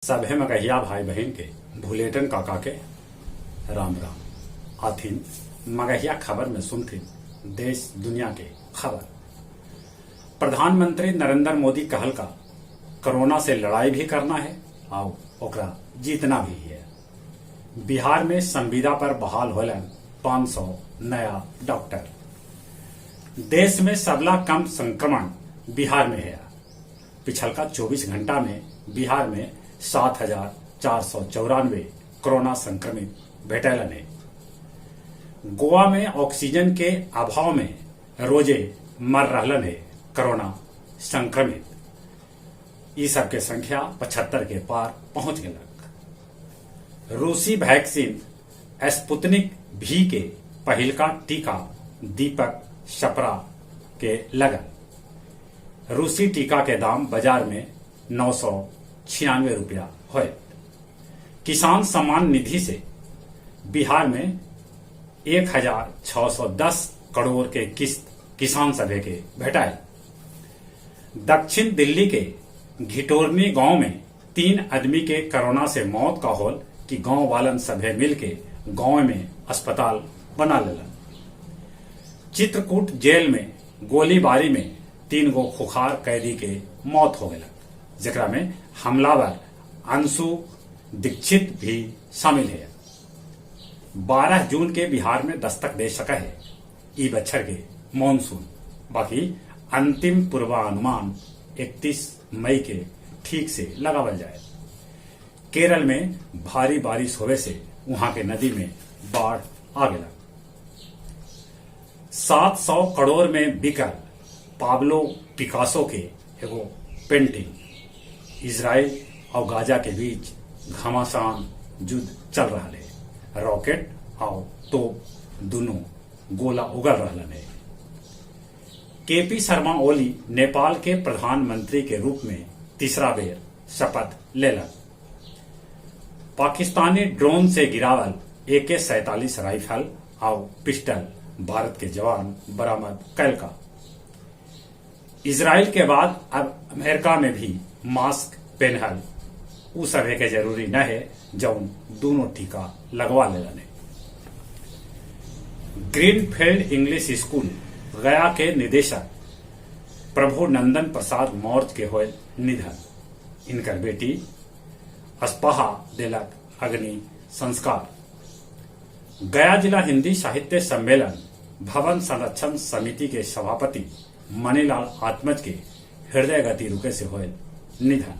सभे मगहिया भाई बहिन के भुलेटन काका के राम राम। आथिन मगहिया खबर में सुनथिन देश दुनिया के खबर। प्रधानमंत्री नरेंद्र मोदी कहल का कोरोना से लड़ाई भी करना है आउ ओकरा जीतना भी है। बिहार में संविदा पर बहाल होलन 500 नया डॉक्टर। देश में सबला कम संक्रमण बिहार में है। पिछलका 24 घंटा में बिहार में 7,494 कोरोना संक्रमित भेटैलन हे। गोवा में ऑक्सीजन के अभाव में रोजे मर रहलन हे कोरोना संक्रमित। ई सब के संख्या 75 के पार पहुंच गेलक। रूसी वैक्सीन स्पुतनिक भी के पहिलका टीका दीपक सपरा के लगल। रूसी टीका के दाम बाजार में 996 रुपया होयत। किसान सम्मान निधि से बिहार में 1,610 करोड़ के किस्त किसान सभे के भेटायल। दक्षिण दिल्ली के घिटोरनी गांव में 3 आदमी के कोरोना से मौत का होल कि गांव वालन सभे मिल के गांव में अस्पताल बना लेलन। चित्रकूट जेल में गोलीबारी में 3 गो खुखार कैदी के मौत हो गया, जेकरा में हमलावर अंशु दीक्षित भी शामिल है। 12 जून के बिहार में दस्तक दे सका है ई बच्छर के मानसून। बाकी अंतिम पूर्वानुमान 31 मई के ठीक से लगावल जाए। केरल में भारी बारिश होवे से वहां के नदी में बाढ़ आ गया। 700 करोड़ में बिकल पाब्लो पिकासो के एगो पेंटिंग। इजराइल और गाजा के बीच घमासान युद्ध चल रहा है। रॉकेट और तोप दोनों गोला उगल रहा है। केपी शर्मा ओली नेपाल के प्रधानमंत्री के रूप में तीसरा बेर शपथ लेलन। पाकिस्तानी ड्रोन से गिरावल AK-47 rifle और पिस्टल भारत के जवान बरामद कैलका। इजराइल के बाद अब अमेरिका में भी मास्क पहनल उ सभे के जरूरी न है जौन दोनों टीका लगवा लेलन है। ग्रीनफील्ड इंग्लिश स्कूल गया के निदेशक प्रभु नंदन प्रसाद मौर्य के होए निधन। इनकर बेटी अस्पहा देलक अग्नि संस्कार। गया जिला हिंदी साहित्य सम्मेलन भवन संरक्षण समिति के सभापति मणिलाल आत्मज के हृदय गति रुके से होए निधन।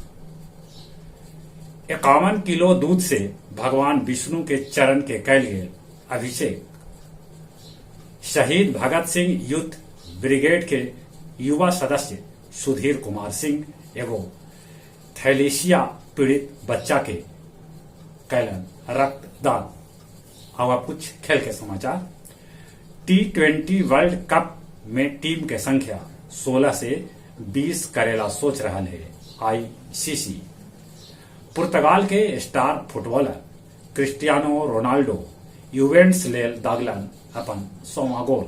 51 किलो दूध से भगवान विष्णु के चरण के कैल गेल अभिषेक। शहीद भगत सिंह यूथ ब्रिगेड के युवा सदस्य सुधीर कुमार सिंह एगो थैलेसिया पीड़ित बच्चा के कैलन रक्तदान। अब आप कुछ खेल के समाचार। T20 world cup में टीम के संख्या 16 से 20 करेला सोच रहा है आईसीसी। पुर्तगाल के star footballer Cristiano Ronaldo Juventus लेल दागलन अपन 100वां गोल।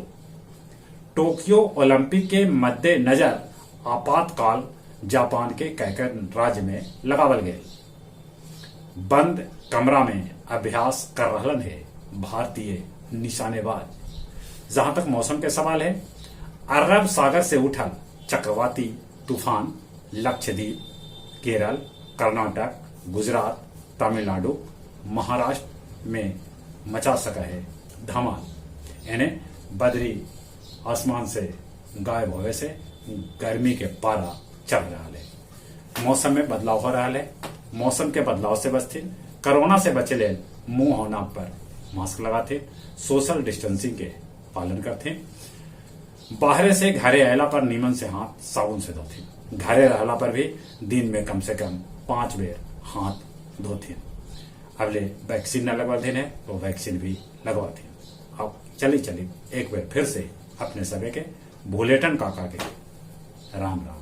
टोक्यो ओलंपिक के मद्देनजर आपातकाल जापान के कैकन राज्य में लगावल गए। बंद कमरा में अभ्यास कर रहलन है भारतीय निशानेबाज। जहां तक मौसम के सवाल है, अरब सागर से उठल चक्रवाती तूफान लक्षद्वीप, केरल, कर्नाटक, गुजरात, तमिलनाडु, महाराष्ट्र में मचा सका है धमाल। यानी बदरी आसमान से गायब होवे से गर्मी के पारा चढ़ रहा है। मौसम में बदलाव हो रहा है। मौसम के बदलाव से बचते, कोरोना से बचे ले मुंह और नाक पर मास्क लगाते, सोशल डिस्टेंसिंग के पालन करते, बाहर से घरे आयला पर नीमन से हाथ साबुन से धोते, घरे रहला पर भी दिन में कम से कम 5 बेर हाथ धोते। अब ले वैक्सीन न लगवा देने तो वैक्सीन भी लगवा थे। अब चली चली एक बार फिर से अपने सभी के भुलेटन काका के राम राम।